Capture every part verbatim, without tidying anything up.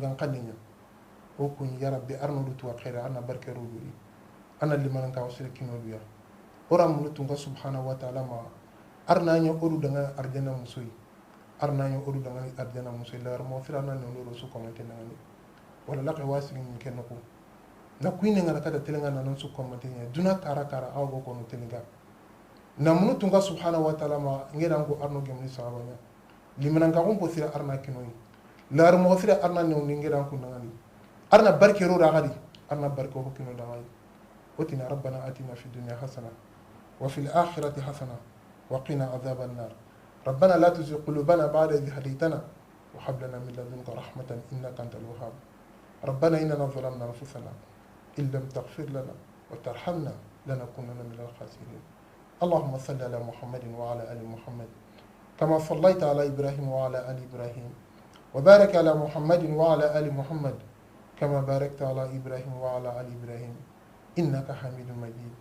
Gan xanniña. O kuñ ya Rabbi, arna du tuwa xeere, arna barke ro du ri. Arna limananka o sere kino du ya. O ra munu tunga subhanahu wa ta'ala ma. Arna ña o du danga arjana musoy. Arna ña o du danga arjana musoy. La mo fira na ne o su komante na ni. Wala la ke wasi ni ken ko. Na kuine ngana kata telenga na non su komante ña. Duna kara kara aw go kono telenga. Na munu tunga subhanahu wa ta'ala ma ngeran ko arno gemni sahabanya. Limananka xumpo sira arna kinoyi. Laari moxo sira arna newni ngedan kundangani. Arna barke ro daxadi. Arna barke xo kino daxadi. Otina rabbana atina fi dunya hasana wa fil akhirati hasana wa qina azaba annar. Rabbana la tuzigh qulubana ba'da idh hadaytana wa hab lana min ladunka rahmatan innaka antal wahhab. Rabbana innana zalamna anfusana in lam taghfir lana wa tarhamna lanakunanna minal khasirin. اللهم صل على محمد وعلى آل محمد كما صليت على إبراهيم وعلى آل إبراهيم وبارك على محمد وعلى آل محمد كما باركت على إبراهيم وعلى آل إبراهيم إنك حميد مجيد.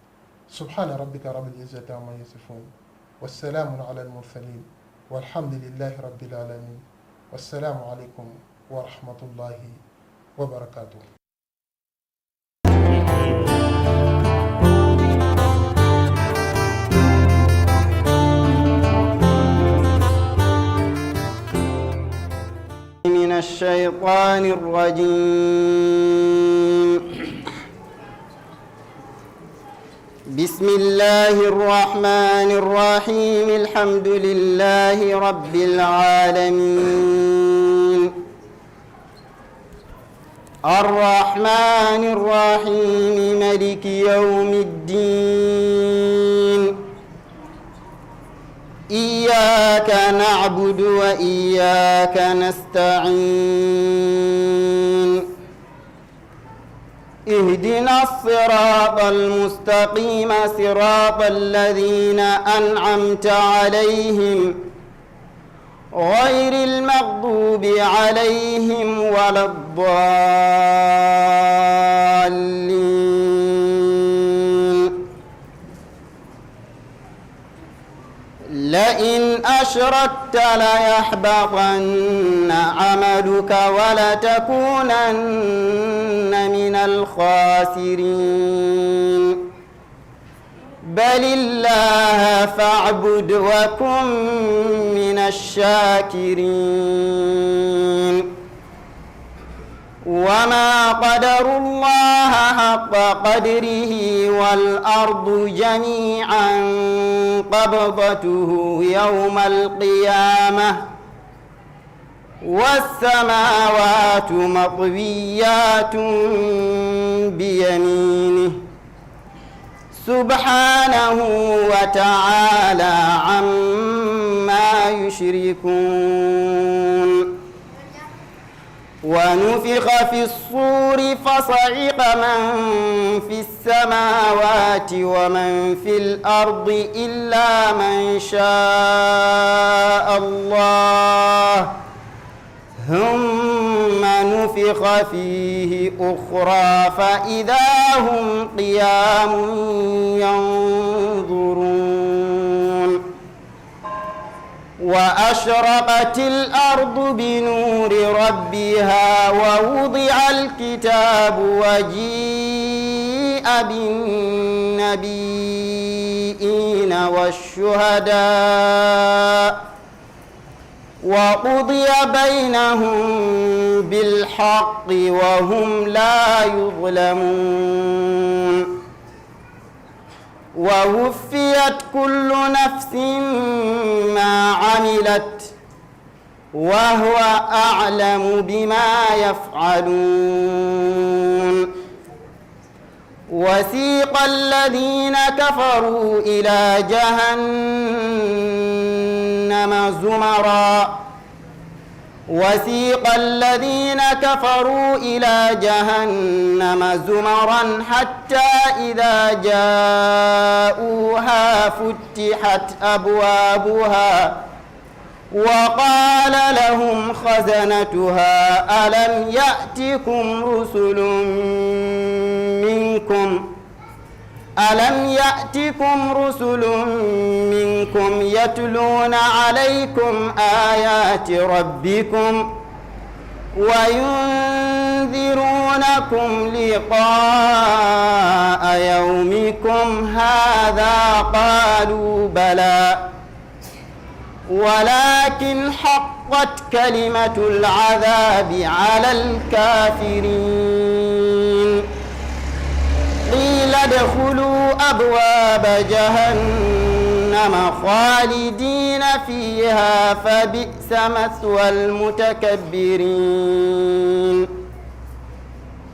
سبحان ربك رب العزة عما يصفون والسلام على المرسلين والحمد لله رب العالمين. والسلام عليكم ورحمة الله وبركاته. من الشيطان الرجيم. بسم الله الرحمن الرحيم. الحمد لله رب العالمين. الرحمن الرحيم. ملك يوم الدين. إياك نعبد وإياك نستعين. اهدنا الصراط المستقيم، صراط الذين أنعمت عليهم، غير المغضوب عليهم ولا الضالين. لئن أشركت ليحبطن عملك ولتكونن من الخاسرين. بل الله فاعبد وكن من الشاكرين. وما قدروا الله حق قدره والأرض جميعا قبضته يوم القيامة والسماوات مطويات بيمينه سبحانه وتعالى عما يشركون. ونفخ في الصور فصعق من في السماوات ومن في الأرض إلا من شاء الله ثم نفخ فيه أخرى فإذا هم قيام ينظرون. وأشرقت الأرض بنور ربها ووضع الكتاب وجيء بالنبيين والشهداء وقضي بينهم بالحق وهم لا يظلمون. ووفيت كل نفس ما عملت وهو أعلم بما يفعلون. وسيق الذين كفروا إلى جهنم زمرا وسيق الذين كفروا إلى جهنم زمرا حتى إذا جاءوها فتحت أبوابها وقال لهم خزنتها ألم يأتكم رسل منكم ألم يأتكم رسل منكم يتلون عليكم آيات ربكم وينذرونكم لقاء يومكم هذا قالوا بلى ولكن حقت كلمة العذاب على الكافرين. قيل ادخلوا أبواب جهنم خالدين فيها فبئس مثوى المتكبرين.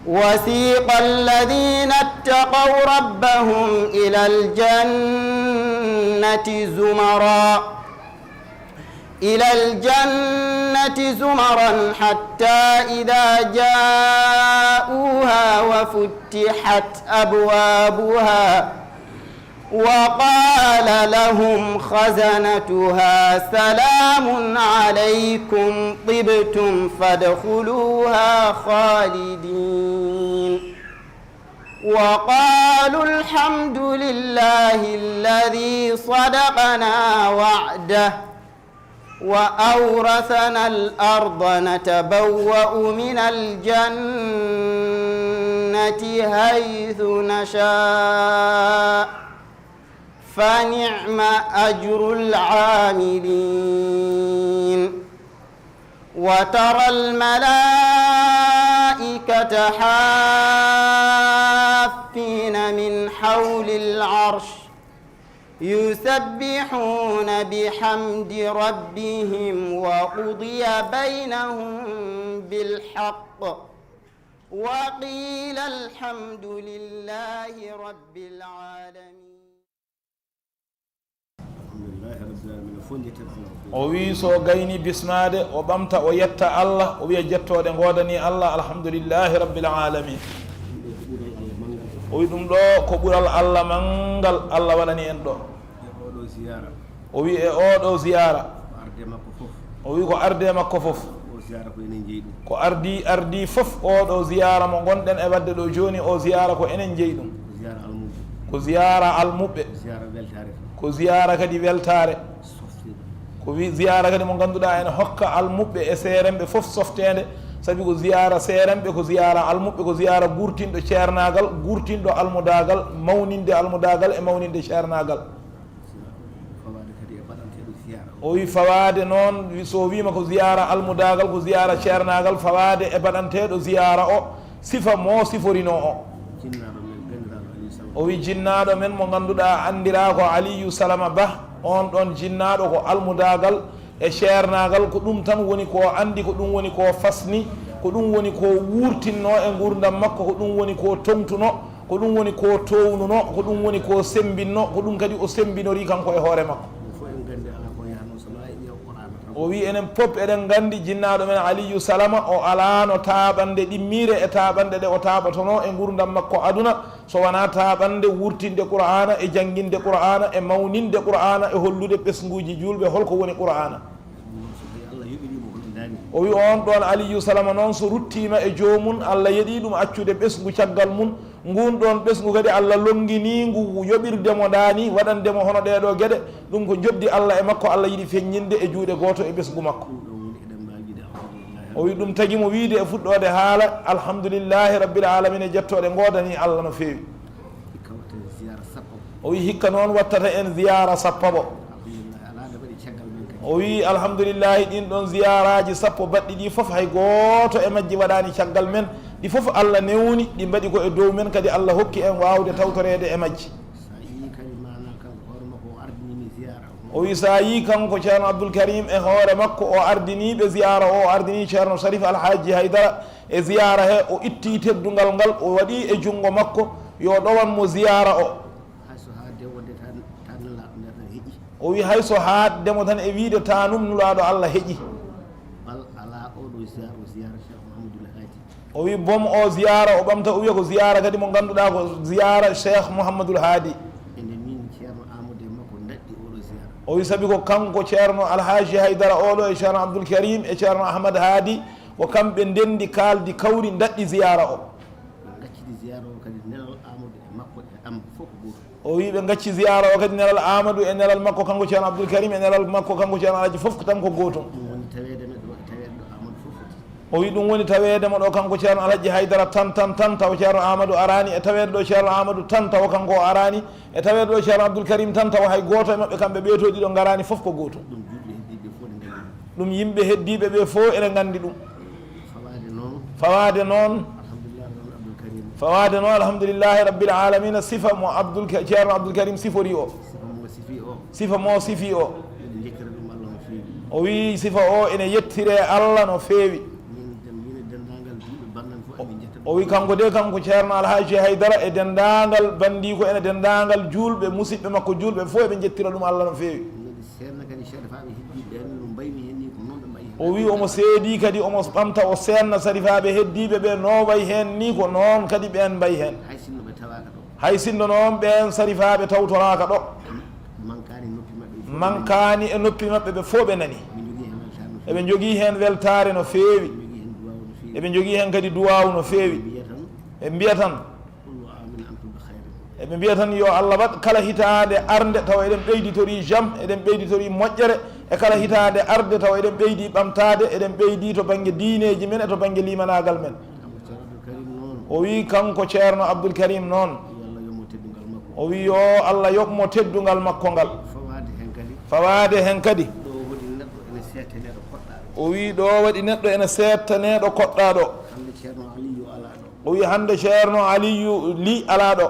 وسيق الذين اتقوا ربهم إلى الجنة زمرا إلى الجنة زمرا حتى إذا جاءوها وفتحت أبوابها وقال لهم خزنتها سلام عليكم طبتم فادخلوها خالدين. وقالوا الحمد لله الذي صدقنا وعده وأورثنا الأرض نتبوأ من الجنة حيث نشاء فنعم أجر العاملين. وترى الملائكة حافين من حول العرش يسبحون بحمد ربهم وقضي بينهم بالحق وقيل الحمد لله رب العالمين. O wii so gayni bismaade, o ɓamta, o yetta Allah, o wiya jettooɗe ngoodanii Allah, alhamdulillahi rabbil alamin. O wii ɗum ɗo ko ɓural Allah manngal Allah waɗani en ɗo. O wii e oo ɗoo ziyaara. O wii ko ardee makko fof. Ko ardii, ardii fof oo ɗoo ziyaara mo ngonɗen e waɗde ɗo jooni, o ziyaara ko enen njeyi ɗum. Ko ziyaara almuɓɓe. Ko ziyaara kadi weltaare. Ko wi ziyaara kadi mo ngannduɗaa ene hokka almuɓɓe e seeremɓe fof softeende, sabi ko ziyaara seeremɓe, ko ziyaara almuɓɓe, ko ziyaara guurtinɗo ceernaagal, guurtinɗo almudaagal, mawninde almudaagal e mawninde ceernaagal. O wi fawaade noon, so wiima ko ziyaara almudaagal, ko ziyaara ceernaagal, fawaade e baɗanteeɗo ziyaara o, sifa mo siforinoo o. O wi jinnaaɗo men mo ngannduɗaa anndiraa ko Aliyu Salama Bah, oon ɗoon jinnaaɗo ko almudaagal e ceernaagal, ko ɗum tan woni ko anndi, ko ɗum woni ko fasni, ko ɗum woni ko wuurtinnoo e nguurndam makko, ko ɗum woni ko toŋtunoo. Ko ɗum woni ko toownunoo, ko ɗum woni ko semmbinno, ko ɗum kadi o semmbinorii kanko e hoore makko. O wii enen pop eɗen nganndi jinnaaɗo men Aliyu Salama o alaano taaɓannde ɗimmiire e taaɓannde ɗe o taaɓatonoo e nguurndam makko aduna, so wanaa taaɓannde wuurtinde Qur'aana e jannginde Qur'aana e mawninde Qur'aana e hollude ɓesnguuji juulɓe hol ko woni Qur'aana. O wi oon ɗoon Aliyu Salama noon so ruttiima e joomum, Allah yeɗii ɗum accude ɓesngu caggal mum, nguun ɗoon ɓesngu kadi Allah lonnginii ngu yoɓirde mo ndaani, waɗande mo hono ɗee ɗoo geɗe, ɗum ko njoɓdi Allah e makko, Allah yiɗi feññinde e juuɗe gooto e ɓesngu makko. O wi ɗum tagi mo wiyde e fuɗɗoode haala, alhamdulillahi rabbil alamina, jettooɗe ngoodanii Allah no feewi. O wi hikka noon wattata en ziyaara sappaɓo. O wi alhamdulillahi ɗin ɗon ziyaaraaji sappo baɗɗi ɗi fof hay gooto e majji waɗaani caggal men, ɗi fof Allah newni, ɗi mbaɗi ko e dow men, kadi Allah hokki en waawde tawtoreede e majji. O wi so a yii kanko Ceerno Abdul Karim e hoore makko o ardinii ɓe ziyaara o, o ardinii Ceerno Sarif Alhaji Haydara e ziyaara he, o ittii teddungal ngal o waɗi e junngo makko yo ɗowan mo ziyaara o. O wi hay so haaɗde mo tan e wiide taanum Nulaaɗo Allah heƴi. O wi boom o ziyaara o ɓamta o wiya ko ziyaara kadi mo ngannduɗaa ko ziyaara Cheikh Mouhamadoul Haadi. O wi sabi ko kanko Ceerno Alhaji Haydara oɗo e Ceerno Abdoul Karim e Ceerno Ahmad Haadi ko kamɓe ndenndi kaaldi kawri ndaɗɗi ziyaara o. O wi ɓe ngacci ziyaara o kadi nelal Aamadu e nelal makko kanko Ceerno Abdoul Karim e nelal makko kanko Ceerno Alhaji fof ko tan ko gootum. Ɗum woni taweede neɗɗo waɗi taweede ɗo Aamadu fof foti. O wi ɗum woni taweede mo ɗo kanko Ceerno Alhaji Haydara tan, tan, tan, tawa Ceerno Amadou araani, e taweede ɗo Ceerno Amadou tan, tawa kanko o araani, e taweede ɗo Ceerno Abdoul Karim tan, tawa hay gooto e maɓɓe kamɓe ɓeetoo ɗiɗo ngaraani, fof ko gootum. Ɗum yimɓe heddiiɓe ɓe fof ene nganndi ɗum. Fawaade noon, alhamdulillahi rabbil alamin. Fawaade noon, alhamdulillahi rabbil alamina, sifa mo Abdoul Ka-, Ceerno Abdoul Karim sifori o. Sifa mo sifi o. Sifa mo sifi o. Eɗen njettira ɗum Allah no feewi. O wi sifa o ene yettire Allah no feewi. Min den-, min e denndaangal juulɓe banndam fof emin njetta ɗum. O wi kanko de, kanko Ceerno Alhaji Haydara e denndaangal banndiiko en e denndaangal juulɓe, musidɓe makko juulɓe fof eɓe njettira ɗum Allah no feewi. Mbeɗa seedna kadi sarifaaɓe heddiiɓe ɓeen no mbaymi heen ni ko noon ɓe mbayi heen. O wi omo seedi kadi omo ɓamta o seedna sarifaaɓe heddiiɓe ɓe no wayi heen ni ko noon kadi ɓeen mbayi heen. Hay sinno ɓe tawaaka ɗo. Hay sinno noon ɓeen sarifaaɓe tawtoraaka ɗo. Mankaani noppi maɓɓe fof ɓe nani. Mankaani e noppi maɓɓe ɓe fof ɓe nani. Ɓe njogii heen weltaare no feewi. Eɓe njogii heen weltaare no feewi. Eɓe njogii heen duwaawu no feewi. Eɓe njogii heen kadi duwaawu no feewi. Ɓe mbiya tan. Ɓe mbiya tan. Kullu aamin antum bi khayrin. Eɓe mbiya tan yo Allah waɗ kala hitaande arnde tawa eɗen ɓeyditorii jam, eɗen ɓeyditorii moƴƴere, e kala hitaande arde tawa eɗen ɓeydi ɓamtaade, eɗen ɓeydi to bannge diineeji men e to bannge limanaagal men. Kanko Ceerno Abdoul Karim noon. O wi kanko Ceerno Abdoul Karim noon. Yo Allah yoɓ mo teddungal makko. O wi yo Allah yoɓ mo teddungal makko ngal. Fawaade heen kadi. Fawaade heen kadi. Ɗo waɗi neɗɗo ene seedtanee ɗo koɗɗaaɗo. O wi ɗo waɗi neɗɗo ene seedtanee ɗo koɗɗaaɗo. Hannde Ceerno Aliyu alaa ɗo. O wi hannde Ceerno Aliyu Li alaa ɗo.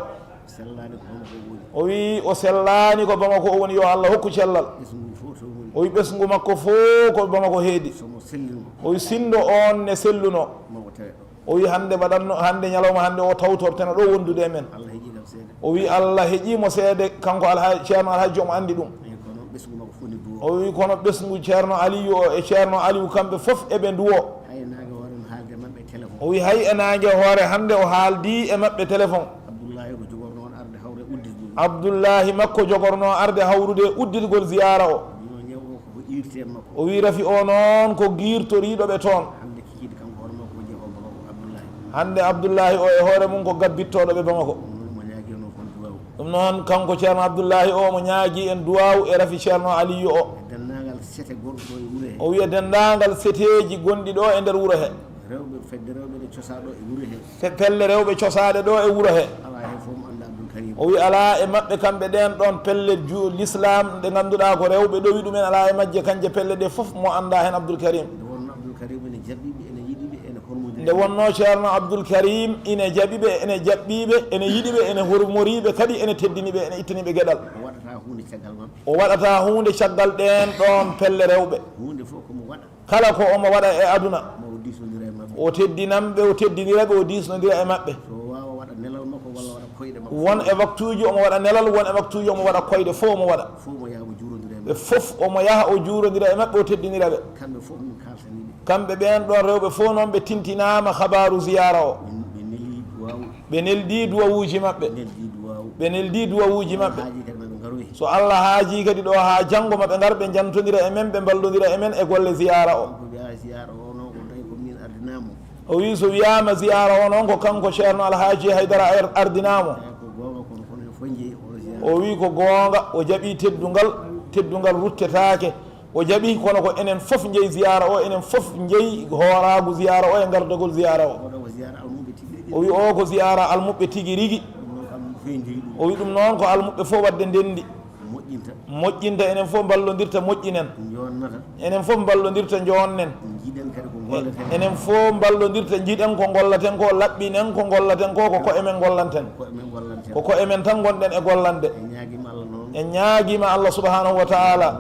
Sellaani ko Bamako o woni. O wi o sellaani ko Bamako o woni, yo Allah hokku cellal. Ɓesngu fof to woni. O wi ɓesngu makko fof ko Bamako heedi. So mo sellino. O wi sinndo oon ne selluno. Ma o tawe ɗo. O wi hannde mbaɗatno, hannde ñalawma hannde o tawtorteno ɗo wondude e men. Allah heƴii kam seede. O wi Allah heƴii mo seede kanko Alha-, Ceerno Alhaji omo anndi ɗum. Eyi, kono ɓesngu makko fof ne duwoo. O wi kono ɓesngu Ceerno Aliyu o e Ceerno Aliyu kamɓe fof eɓe nduwoo. Hay naange hoore no haalde maɓɓe téléphone. O wi hay e naange hoore hannde o haaldi e maɓɓe téléphone. Abdullahi ko jogorno on arde hawre udditgol. Abdullahi makko jogorno arde hawrude udditgol ziyaara o. Wino ñaw o ko iirte makko. O wi rafi o noon ko giirtoriiɗo ɓe toon. Hannde kikiiɗe kanko hoore makko o jeeɓa Bamako Abdullahi. Hannde Abdullahi o e hoore mum ko gabbittooɗo ɓe Bamako. Ɗum noon mo ñaagii noon kon duwaawu. Ɗum noon kanko Ceerno Abdullahi o mo ñaagii en duwaawu e rafi Ceerno Aliyu o. E denndaangal sete gonɗo ɗo e wuro he. O wiya denndaangal seteeji gonɗi ɗo e nder wuro he. Rewɓe, fedde rewɓe ɗe cosaa ɗo e wuro he. Fe-, pelle rewɓe cosaaɗe ɗo e wuro he. Alaa heen fof mo anndaa Abdoul Karim. O wi alaa e maɓɓe kamɓe ɗeen ɗoon pelle ju-, l'islam ɗe ngannduɗaa ko rewɓe ɗowi ɗumen, alaa e majje kanje pelle ɗe fof mo anndaa heen Abdoul Karim. Nde wonnoo Abdoul Karim ene jaɓɓi ɓe, ene yiɗi ɓe, ene hormondiri. Nde wonnoo Ceerno Abdoul Karim ine jaɓi ɓe, ene jaɓɓi ɓe, ene yiɗi ɓe, ene hormori ɓe, kadi ene teddini ɓe, ene ittani ɓe geɗal. O waɗataa huunde caggal maɓɓe. O waɗataa huunde caggal ɗeen ɗoon pelle rewɓe. Huunde fof ko mo waɗa. Kala ko omo waɗa e aduna. Ma o diisnondira e maɓɓe. O teddinan ɓe, o teddinira ɓe, o diisnondira e maɓɓe. So o waawa waɗa nelal makko walla waɗa koyɗe makko. Won e waktuuji omo waɗa nelal, won e waktuuji omo waɗa koyɗe, fof omo waɗa. Fof mo yaha mo juurondira e maɓɓe. Ɓe fof omo yaha o juurondira e maɓɓe, o teddinira ɓe. Kamɓe fof min kaaltanii ɓe. Kamɓe ɓeen ɗoon rewɓe fof noon ɓe tintinaama habaaru ziyaara o. Min, ɓe neli duwaawu. Ɓe neldi duwawuuji maɓɓe. Neldi duwaawu. Ɓe neldi duwawuuji maɓɓe. Haaji kadi maɓe ngaroy. So Allah haajii kadi ɗo haa janngo maɓe ngar, ɓe njantondira e men, ɓe mballondira e men e golle ziyaara o. Ko wiya ziyaara o noon ko tawi ko min ardinaa mo. O wi so wiyaama ziyaara o noon ko kanko Ceerno Alhaaji Haydara ar-, ardinaa mo. Eyi, ko goonga, kono, kono en fof njeyi o ziyaara. O wi ko goonga, o jaɓi teddungal, teddungal ruttetaake. O jaɓi, kono ko enen fof njeyi ziyaara o, enen fof njeyi hooraagu ziyaara o e gardagol ziyaara o. Oɗo ko ziyaara almuɓɓe tigi rigi. O wi o ko ziyaara almuɓɓe tigi rigi. Ɗum noon ko almuɓɓe fof njeyi ɗum. O wi ɗum noon ko almuɓɓe fof waɗde ndenndi. Moƴƴinta. Moƴƴinta, enen fof mballondirta, moƴƴinen. Jonnata. Enen fof mballondirta, jonnen. Njiɗen kadi ko ngolleten. Enen fof mballondirta, njiɗen ko ngollaten ko, laɓɓinen ko ngollaten ko, ko koye men ngollanten. Ko koye men ngollanten. Ko koye men tan ngonɗen e gollande. En ñaagiima Allah noon. En ñaagiima Allah subhanahu wa taala.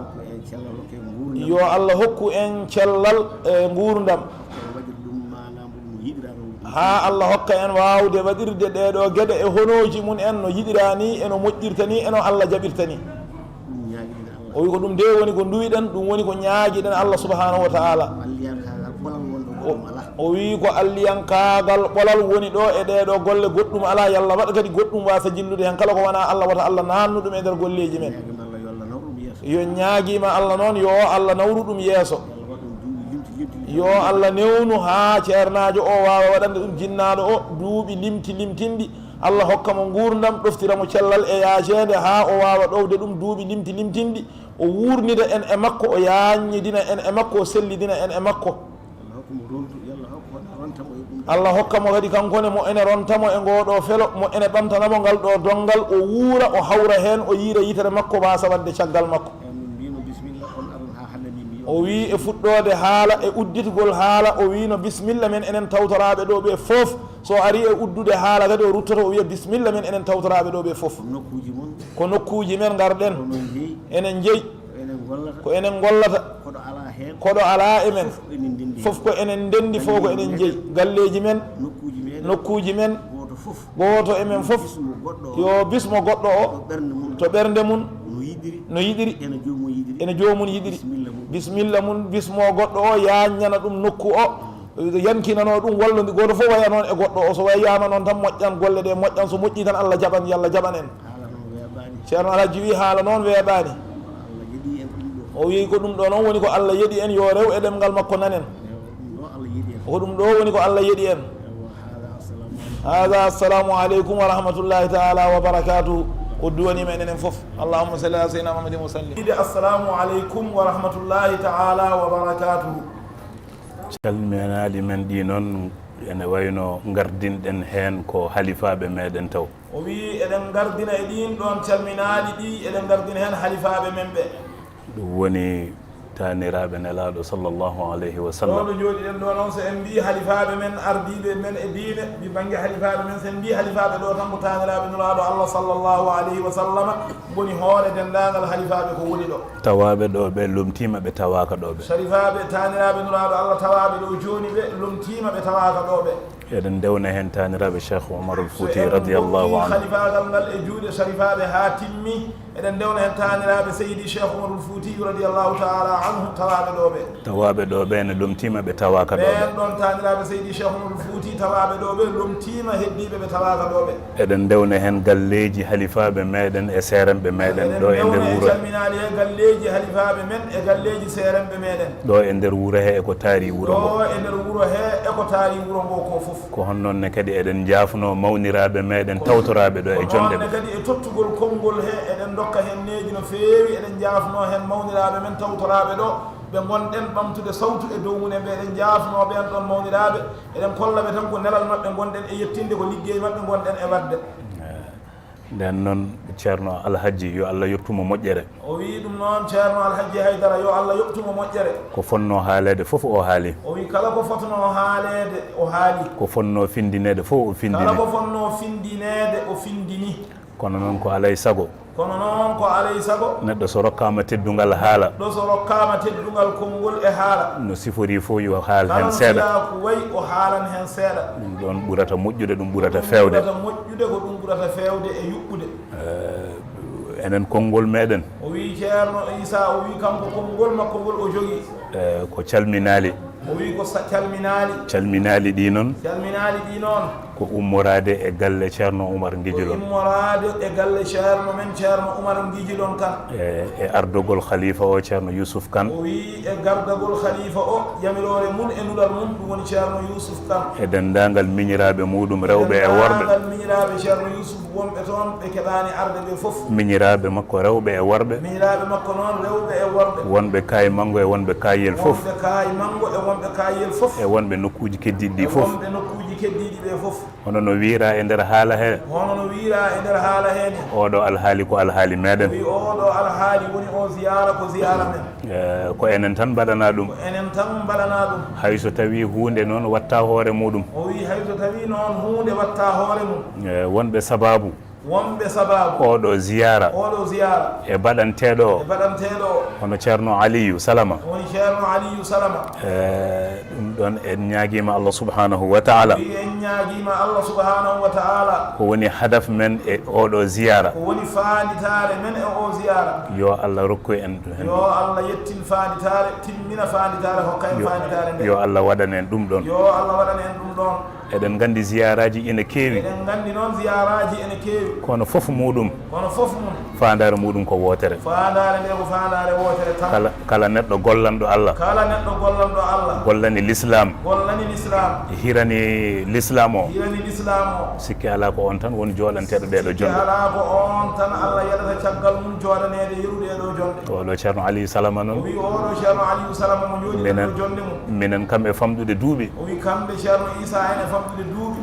Yo Allah hokku en cellal, hokku en nguurndam. Yo Allah hokku en cellal e nguurndam. Hokku en waɗirde ɗum maanaam ɗum no yiɗiraa noon. Haa Allah hokka en waawde waɗirde ɗee ɗoo geɗe e honooji mum en no yiɗiraa ni, e no moƴƴirta ni, e no Allah jaɓirta ni. Ɗum ñaagiɗen Allah. O wi ko ɗum de woni ko nduwiɗen, ɗum woni ko ñaagiɗen Allah subhanahu wa taala. Alliyankaagal ɓolal wonɗo goɗɗum alaa. O wi ko alliyankaagal ɓolal woni ɗo e ɗee ɗoo golle, goɗɗum alaa, yalla waɗa kadi goɗɗum waasa jillude heen. Kala ko wonaa Allah, wata Allah naannu ɗum e nder golleeji men. Ñaagiima Allah yo Allah nawru ɗum yeeso. Yo ñaagiima Allah noon, yo Allah nawru ɗum yeeso. Yo Allah waɗ ɗum duuɓi limti limti limti. Yo Allah newnu haa ceernaajo o waawa waɗande ɗum jinnaaɗo o duuɓi limti limtinɗi. Allah hokka mo nguurndam, ɗoftira mo cellal e yaajeende haa o waawa ɗowde ɗum duuɓi limti limtinɗi. O wuurnida en e makko, o yaaññidina en e makko, o sellidina en e makko. Yo Allah hokku mo rondu, yo Allah hokku Allah hokka mo kadi kanko ne mo ene ronta mo e ngoo ɗoo felo, mo ene ɓamtana mo ngal ɗoo donngal, o wuura, o hawra heen, o yiida yitere makko waasa waɗde caggal makko. Ɓen mbimo, "Bisimilla, on aron haa hannde min mbiyo." O wii e fuɗɗoode haala, e udditgol haala, o wiino, "Bisimilla, men enen tawtoraaɓe ɗoo ɓee fof." So o arii e uddude haala kadi, o ruttoto, o wiya, "Bisimilla, men enen tawtoraaɓe ɗoo ɓee fof." Nokkuuji mon. Ko nokkuuji men ngarɗen. Ko non jeyi. Enen jeyi. Ko enen gollata. Ko enen gollata. Koɗo alaa heen. Koɗo alaa e men. Fof ko enen ndenndi. Fof ko enen ndenndi, fof ko enen jeyi. Galleeji men. Nokkuuji men. Nokkuuji men. Gooto fof. Gooto e men fof. Bismo goɗɗo o. Yo bismo goɗɗo o. To ɓernde mum. To ɓernde mum. No yiɗiri. No yiɗiri. Ene joomum yiɗiri. Ene joomum yiɗiri. Bisimilla mum. Bisimilla mum. Bismo goɗɗo o, yaaññana ɗum nokku o. Yankinanoo ɗum wallondi gooto fof waya noon e goɗɗo o. So wayaama noon tan moƴƴan golle ɗe, moƴƴan. So moƴƴii tan Allah jaɓan, yo Allah jaɓan en. Haala noon weeɓaani. Ceerno Alhaji wii haala noon weeɓaani. Allah yeɗi en ɗum ɗo. O wii ko ɗum ɗo noon woni ko Allah yeɗi en, yo rew e ɗemngal makko nanen. Ewa, ɗum ɗo Allah yeɗi en. Ko ɗum ɗo woni ko Allah yeɗi en. Ewa, haala, assalamu aleykum. Haala, assalamu aleykum wa rahmatullahi taala wa barakatuh. O duwaniima enen fof. Allahumma salli ala sayyidina Muhammadin wa sallim. Wiide assalamu aleykum wa rahmatullahi taala wa barakatuh. Calminaaɗi men ɗi noon, ene wayno ngardinɗen heen ko halifaaɓe meɗen taw. O wii eɗen ngardina e ɗiin ɗoon calminaaɗi ɗi, eɗen ngardina heen halifaaɓe men ɓe. Ɗum woni taaniraaɓe Nelaaɗo sallallahu alayhi wa sallam. Ɗo ɗo njooɗiɗen ɗo noon, so en mbii halifaaɓe men, ardiiɓe men e diine, mi bannge halifaaɓe men, so en mbii halifaaɓe ɗo tan ko taaniraaɓe Nulaaɗo Allah sallallahu alayhi wa sallam, ngoni hoore denndaangal halifaaɓe ko woni ɗo. Tawaaɓe ɗo ɓe lomtiima, ɓe tawaaka ɗo ɓe. Sharifaaɓe, taaniraaɓe Nulaaɗo Allah tawaaɓe ɗo jooni ɓe lomtiima, ɓe tawaaka ɗo ɓe. Eɗen ndewna heen taaniraaɓe Cheikh Umarul Fuuti radiyallahu anhu. So en ndokkii halifaagal ngal e juuɗe sharifaaɓe haa timmi, eɗen ndewna heen taaniraaɓe Seydi Cheikh Umarul Fuuti radiyallahu taala anhu tawaaɓe ɗo ɓe. Tawaaɓe ɗo ɓe ne lomtiima, ɓe tawaaka ɗo ɓe. Ɓeen ɗoon taaniraaɓe Seydi Cheikh Umarul Fuuti tawaaɓe ɗo ɓe lomtiima, heddiiɓe ɓe tawaaka ɗo ɓe. Eɗen ndewna heen galleeji halifaaɓe meɗen e seeremɓe meɗen ɗo e nder wuro he. Eɗen ndewna heen calminaali he galleeji halifaaɓe men e galleeji seeremɓe meɗen. Ɗo e nder wuro he e ko taari wuro ngo. Ɗo e nder wuro he e ko taari wuro ngo ko fof. Ko hono noon ne kadi eɗen njaafnoo mawniraaɓe meɗen tawtoraaɓe ɗo e jonde ɓe. Ko noon ne kadi e tottugol konngol he eɗen ndokka heen neeji no feewi, eɗen njaafnoo heen mawniraaɓe men tawtoraaɓe ɗo. Ɓe ngonɗen ɓamtude sawtu e dow mum en ɓe, eɗen njaafnoo ɓeen ɗoon mawniraaɓe, eɗen kolla ɓe tan ko nelal maɓɓe ngonɗen e yettinde, ko liggey maɓɓe ngonɗen e waɗde. Eh, nden noon, Ceerno Alhajji, yo Allah yoɓtu mo moƴƴere. O wii ɗum noon, Ceerno Alhajji Haydara, yo Allah yoɓtu mo moƴƴere. Ko fotnoo haaleede fof o haali. O wii kala ko fotnoo haaleede o haali. Ko fotnoo finndineede fof o finndini. Kala ko fotnoo finndineede o finndini. Kono noon ko alay sago. Kono noon ko alay sago. Neɗɗo so rokkaama teddungal haala. Neɗɗo so rokkaama teddungal konngol e haala. No siforii fof yo haal heen seeɗa. Kala fiyaaku wayi o haalan heen seeɗa. Ɗum ɗoon ɓurata moƴƴude, ɗum ɓurata feewde. Ɗum ɓurata moƴƴude, ko ɗum ɓurata feewde e yuɓɓude. Eh, enen konngol meɗen. O wii Ceerno Issa, o wii kanko konngol makko ngol o jogii. Eh, ko calminaali. O wii ko sa-, calminaali. Calminaali ɗi noon. Calminaali ɗi noon. Ko ummoraade e galle Ceerno Umar Ngijilo. Ko ummoraade e galle Ceerno men Ceerno Umar Ngijilo kan. E, e ardogol khalifa o Ceerno Yusuf Kan. O wii e gardagol khalifa o, yamiroore mum e nulal mum, ɗum woni Ceerno Yusuf Kan. E denndaangal miñiraaɓe muɗum rewɓe e worɓe. E denndaangal miñiraaɓe Ceerno Yusuf wonɓe toon, ɓe keɓaani arde ɓe fof. Miñiraaɓe makko rewɓe e worɓe. Miñiraaɓe makko noon rewɓe e worɓe. Wonɓe kaayi manngo e wonɓe kaayiyel fof. Wonɓe kaayi manngo e wonɓe kaayiyel fof. E wonɓe nokkuuji keddiiɗi ɗi fof. E wonɓe nokkuuji keddiiɗi ɓe fof. Hono no wiiraa e nder haala he. Hono no wiiraa e nder haala he ni. Oɗo alhaali ko alhaali meɗen. O wii oɗo alhaali woni o ziyaara ko ziyaara men. Eh, ko enen tan mbaɗanaa ɗum. Ko enen tan mbaɗanaa ɗum. Hay so tawii huunde noon waɗtaa hoore muɗum. O wii hay so tawii noon huunde waɗtaa hoore mum. Eh, wonɓe sabaabu. Wonɓe sabaabu. Oɗo ziyaara. Oɗo ziyaara. E baɗanteeɗo o. E baɗanteeɗo o. Hono Ceerno Aliyu Salama. Woni Ceerno Aliyu Salama. Eh, ɗum ɗoon en ñaagiima Allah subhanahu wa taala. Wi en ñaagiima Allah subhanahu wa taala. Ko woni hadaf men e oɗo ziyaara. Ko woni faanditaare men e o ziyaara. Yo Allah rokku en ɗum heen. Yo Allah yettin faanditaare, timmina faanditaare, hokka en faanditaare nde. Yo Allah waɗan en ɗum ɗoon. Yo Allah waɗan en ɗum ɗoon. Eɗen nganndi ziyaaraaji ina keewi. Eɗen nganndi noon ziyaaraaji ene keewi. Kono fof muɗum. Kono fof mum. Faandaare muɗum ko wootere. Faandaare nde ko faandaare wootere tan. Kala, kala neɗɗo gollanɗo Allah. Kala neɗɗo gollanɗo Allah. Gollani Lislaam. Gollani Lislaam. Hirani Lislaam o. Hirani Lislaam o. Sikki alaa ko oon tan woni jooɗanteeɗo ɗeeɗo jonɗe. Sikki alaa ko oon tan Allah yaɗata caggal mum jooɗaneede yeru ɗeeɗo jonɗe. Oɗo Ceerno Aliyu Salama noon. O wi oɗo Ceerno Aliyu Salama mo jooɗi ɗo jonɗe mum. Minen kam e famɗude duuɓi. O wi kamɓe Ceerno Issa en e famɗude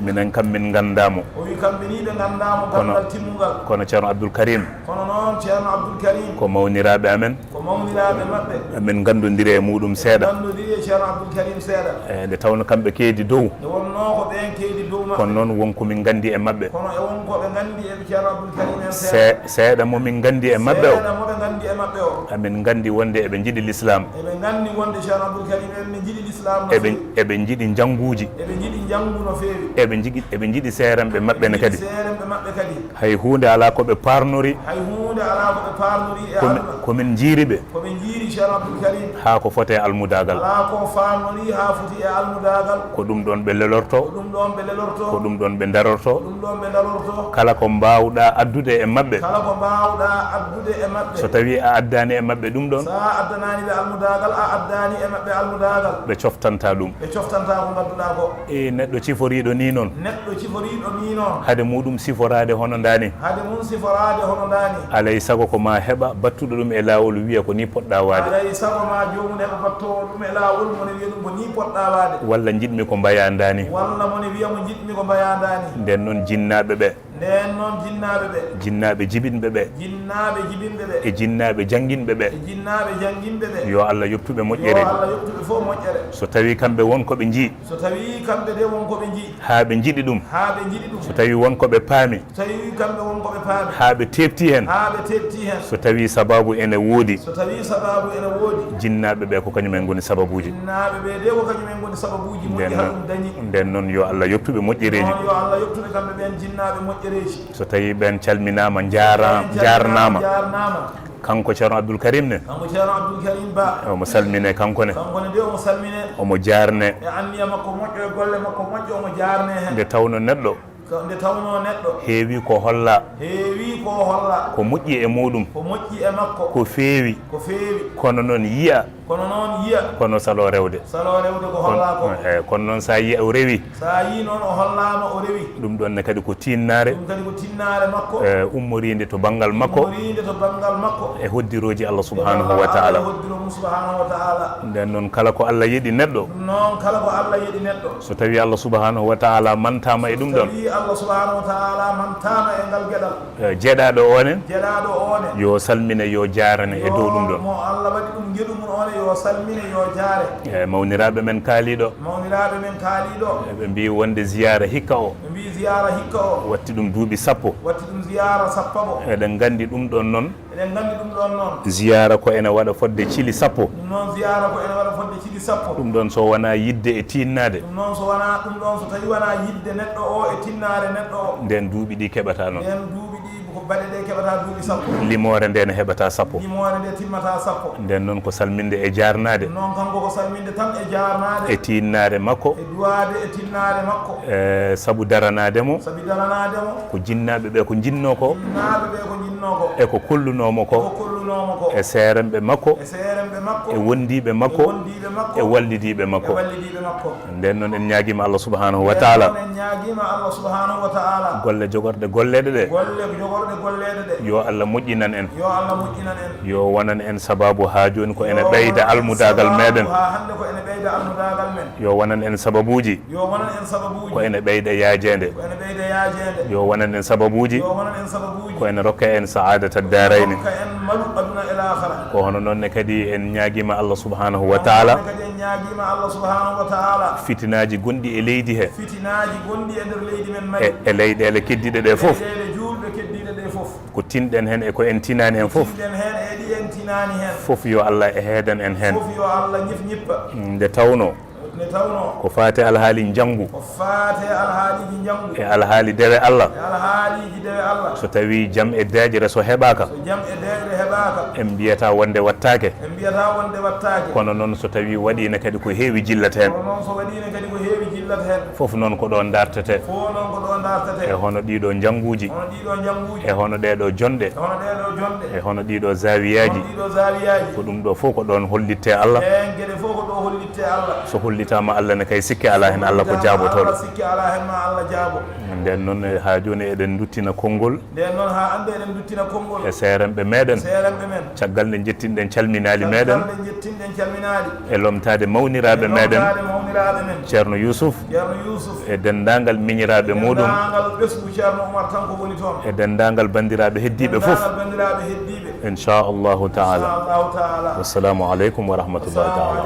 Minen kam min nganndaa mo. O wi kamɓe ni ɓe nganndaa mo gandal timmungal. Kono Ceerno Abdul Karim. Kono noon Ceerno Abdul Karim. Ko mawniraaɓe amen. Ko mawniraaɓe maɓɓe. Amin nganndondiri e muɗum seeɗa. Nganndondiri e Ceerno Abdul Karim seeɗa. E nde tawno kamɓe keedi dow. Nde wonnoo ko ɓeen keedi dow maɓɓe. Kono noon won ko min nganndi e maɓɓe. Kono e won ko ɓe nganndi e Ceerno Abdul Karim en seeɗa. Seeɗa mo min nganndi e maɓɓe o. Seeɗa mo ɓe nganndi e maɓɓe o. Amin nganndi wonde eɓe njiɗi lislaam. Eɓe nganndi wonde Ceerno Abdul Karim en ne njiɗi lislaam no feewi. Eɓe njiɗi njannguuji. Eɓe njiɗi njanngu no feewi. Eɓe njiɗi, eɓe njiɗi seeremɓe maɓɓe ne kadi. Seeremɓe maɓɓe kadi. Hay huunde alaa ko ɓe paarnori. Hay huunde alaa ko ɓe paarnori e aduna. Ko min njiiri ɓe. Ko ɓe njiiri Ceerno Abdul Karim. Haa ko foti e almudaagal. Alaa ko faamnori haa foti e almudaagal. Ko ɗum ɗoon ɓe lelorto. Ko ɗum ɗoon ɓe lelorto. Ko ɗum ɗoon ɓe darorto. Ko ɗum ɗoon ɓe darorto. Kala ko mbaawɗaa addude e maɓɓe. Kala ko mbaawɗaa addude e maɓɓe. So tawii a addaani e maɓɓe ɗum ɗoon. So a addanaani ɓe almudaagal, a addaani e maɓɓe almudaagal. Ɓe coftantaa ɗum. Ɓe coftantaa ko ngadduɗaa ko. E neɗɗo ciforiiɗo nii noon. Neɗɗo ciforiiɗo nii noon. Hade muɗum siforaade hono ndaa ni. Hade mum siforaade hono ndaa ni. Alay sago ko maa heɓa battuɗo ɗum e laawol wiya ko nii poɗɗaa waade. Alay sago maa joomum heɓa battoowo ɗum e laawol mo ne wiya ɗum ko nii poɗɗaa waade. Walla njiɗmi ko mbayaa ndaa ni. Walla mo ne wiya mo njiɗmi ko mbayaa ndaa ni. Ndeen noon jinnaaɓe ɓe. Ndeen noon jinnaaɓe ɓe. Jinnaaɓe jibinɓe ɓe. Jinnaaɓe jibinɓe ɓe. E jinnaaɓe jannginɓe ɓe. E jinnaaɓe jannginɓe ɓe. Yo Allah yoɓtu ɓe moƴƴere. Yo Allah yoɓtu ɓe fof moƴƴere. So tawii kamɓe won ko ɓe njii. So tawii kamɓe de won ko ɓe njii. Haa ɓe njiɗi ɗum. Haa ɓe njiɗi ɗum. So tawii won ko ɓe paami. So tawii kamɓe won ko ɓe paami. Haa ɓe teeptii heen. Haa ɓe teeptii heen. So tawii sabaabu ene woodi. So tawii sabaabu ene woodi. Jinnaaɓe ɓe ko kañum en ngoni sababuuji. Jinnaaɓe ɓe de ko kañum en ngoni sababuuji moƴƴi haa ɗum dañi. Ndeen noon yo Allah yoɓtu ɓe moƴƴereeji. Noon yo Allah yoɓtu ɓe kamɓe ɓeen jinnaaɓe moƴƴereeji. So tawii ɓeen calminaama, njaara-, ɓeen calminaama, njaarnaama. Njaarnaama. Kanko Ceerno Abdul Karim ne. Kanko Ceerno Abdul Karim Ba. Omo salmine kanko ne. Kanko ne de omo salmine. Omo jaarne. E anniya makko moƴƴo, e golle makko moƴƴo, omo jaarne heen. Nde tawno neɗɗo. Ko nde tawno neɗɗo. Heewi ko holla. Heewi ko holla. Ko moƴƴi e muɗum. Ko moƴƴi e makko. Ko feewi. Ko feewi. Kono noon yiya. Kono noon yiya. Kono saloo rewde. Saloo rewde ko hollaa ko. Kono, eh, kono noon so a yiya o rewi. So a yii noon o hollaama o rewi. Ɗum ɗoon ne kadi ko tinnaare. Ɗum kadi ko tinnaare makko. Eh, ummoriinde to banngal makko. Ummoriinde to banngal makko. E hoddirooji Allah subhanahu wa taala. E hoddiro mum subhanahu wa taala. Ndeen noon kala ko Allah yeɗi neɗɗo. Ɗum noon kala ko Allah yeɗi neɗɗo. So tawii Allah subhanahu wa taala mantaama e ɗum ɗoon. So tawii Allah subhanahu wa taala mantaama e ngal geɗal. Eh, jeɗaaɗo o ne. Jeɗaaɗo o ne. Yo salmine, yo jaarane e dow ɗum ɗoon. Yo mo Allah waɗi ɗum ngeɗu mum o ne, yo salmine, yo jaare. Eh, mawniraaɓe men kaaliiɗo. Mawniraaɓe men kaaliiɗo. Eh, ɓe mbiyi wonde ziyaara hikka o. Ɓe mbiyi ziyaara hikka o. Watti ɗum duuɓi sappo. Watti ɗum ziyaara sappaɓo. Eɗen nganndi ɗum ɗoon noon. Eɗen nganndi ɗum ɗoon noon. Ziyaara ko ene waɗa fodde cili sappo. Ɗum noon ziyaara ko ene waɗa fodde cili sappo. Ɗum ɗoon so wonaa yiɗde e tiinnaade. Ɗum noon so wonaa, ɗum ɗoon so tawii wonaa yiɗde neɗɗo o e tinnaare neɗɗo o. Ndeen duuɓi ɗi keɓataa noon. Ndeen duuɓi ɗi ko baɗe ɗe keɓataa duuɓi sappo. Limoore nde ne heɓataa sappo. Limoore nde timmataa sappo. Ndeen noon ko salminde e jaarnaade. Ɗum noon kanko ko salminde tan e jaarnaade. E tiinnaare makko. E duwaade e tinnaare makko. E sabu daranaade mo. Sabi daranaade mo. Ko jinnaaɓe ɓe ko njinnoo ko. Jinnaaɓe ɓe ko njinnoo ko. E ko kollunoo mo ko. E ko kollunoo mo ko. E seeremɓe makko. E seeremɓe makko. E wondiiɓe makko. E wondiiɓe makko. E wallidiiɓe makko. E wallidiiɓe makko. Ndeen noon en ñaagiima Allah subhanahu wa taala. Ndeen noon en ñaagiima Allah subhanahu wa taala. Golle jogorɗe golleeɗe ɗe. Golle jogorɗe golleeɗe ɗe. Yo Allah moƴƴinan en. Yo Allah moƴƴinan en. Yo wonan en sababu haa jooni ko ene ɓeyda almudaagal meɗen. Yo wonan en sababu haa hannde ko ene ɓeyda almudaagal men. Yo wonan en sababuuji. Yo wonan en sababuuji. Ko ene ɓeyda yaajeende. Ko ene ɓeyda yaajeende. Yo wonan en sababuuji. Yo wonan en sababuuji. Ko ene rokka en sa'aadata daarayni. Rokka en malu aduna e laakhara. Ko hono noon ne kadi en ñaagiima Allah subhanahu wa taala. Ko hono noon ne kadi en ñaagiima Allah subhanahu wa taala. Fitinaaji gonɗi e leydi he. Fitinaaji gonɗi e nder leydi men Mali. E, e leyɗeele keddiiɗe ɗe fof. Leyɗeele juulɓe keddiiɗe ɗe fof. Ko tinɗen heen e ko en tinaani heen fof. Tinɗen heen e ɗi en tinaani heen. Fof yo Allah e heedan en heen. Fof yo Allah ñif ñippa. Nde tawnoo. Nde tawnoo. Ko faati alhaali njanngu. Ko faati alhaaliiji njanngu. E alhaali dewe Allah. E alhaaliiji dewe Allah. So tawii jam e daaƴre so heɓaaka. So jam e daaƴre heɓaaka. En mbiyataa wonde wattaake. En mbiyataa wonde wattaake. Kono noon so tawii waɗiino kadi ko heewi jillata heen. Kono noon so waɗiino kadi ko heewi jillata heen. Fof noon ko ɗo dartetee. Fof noon ko ɗo dartetee. E hono ɗiiɗoo njannguuji. Hono ɗiiɗoo njannguuji. E hono ɗeeɗoo jonɗe. E hono ɗeeɗoo jonɗe. E hono ɗiiɗoo zaawiyaaji. Hono ɗiiɗoo zaawiyaaji. Ko ɗum ɗo fof ko ɗoon hollittee Allah. Ɗeen geɗe fof ko ɗo hollittee Allah. So hollitaama Allah ne kay sikke alaa heen Allah ko jaabotooɗo. So hollitaama Allah sikke alaa heen ma Allah jaabo. Ndeen noon, eh, haa jooni eɗen nduttina konngol. Ndeen noon haa hannde eɗen nduttina konngol. E seeremɓe meɗen. Seere Caggal nde njettinɗen calminaali meɗen e lomtaade mawniraaɓe meɗen, Ceerno Yuusuf, e denndaangal miñiraaɓe muɗum, e denndaangal banndiraaɓe heddiiɓe fof, inchallahu taala. Wassalaamu aleykum wa rahmatullahi taala.